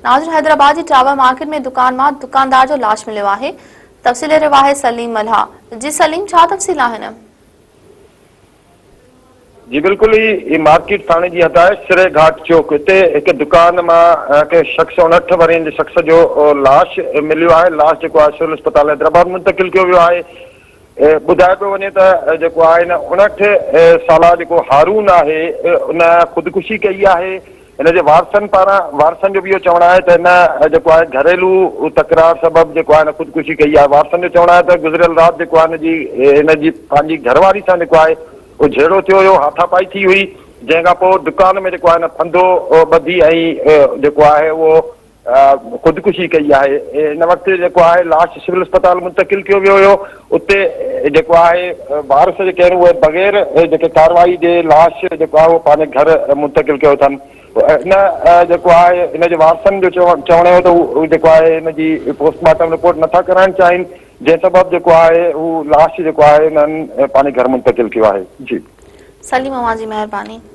ناظرين حيدرآباد جي tower market ۾ دڪان مان دڪاندار جو لاش مليو آهي تفصيل رواهي سليم ملاح جي سليم ڇا تفصيل آهن. جي بلڪل هي مارڪيٽ ٿاڻي جي حد آهي سري گهاٽ چوڪ هتي هڪ دڪان مان ڪنهن شخص 59 ورهين جي شخص جو لاش مليو آهي لاش جيڪو آهي سول اسپتال حيدرآباد منتقل ڪيو ويو آهي ٻڌايو پيو وڃي ته جيڪو آهي هن 59 سالا جيڪو هارون آهي ان خودڪشي ڪئي آهي هن جي وارثن پاران وارثن جو به اهو چوڻ آهي ته هن جيڪو آهي گهريلو تڪرار سبب جيڪو آهي هن خودڪشي ڪئي آهي وارثن جو چوڻ آهي ته گذريل رات جيڪو آهي هن جي هن جي پنهنجي گهر واري سان جيڪو آهي اهو جهيڙو ٿيو هيو هاٿاپائي ٿي هئي جنهن کان پوء دڪان ۾ جيڪو آهي هن ڦندو ٻڌي ۽ جيڪو آهي اهو خودڪشي ڪئي آهي هن وقت جيڪو آهي لاش سول اسپتال منتقل ڪيو ويو هيو اتي جيڪو آهي وارث جيڪي آهن اهي بغير جيڪي ڪارروائي جي لاش جيڪو آهي اهو پنهنجي گهر منتقل ڪيو اٿن ان جيڪو آهي ان جي وارثن جو چوڻ هيو ته هو جيڪو آهي ان جي پوسٽ مارٽم رپورٽ نٿا ڪرائڻ چاهين جنهن سبب جيڪو آهي هو لاش جيڪو آهي انهن پنهنجي گهر منتقل ڪيو آهي جي سليم اوهان جي مهرباني.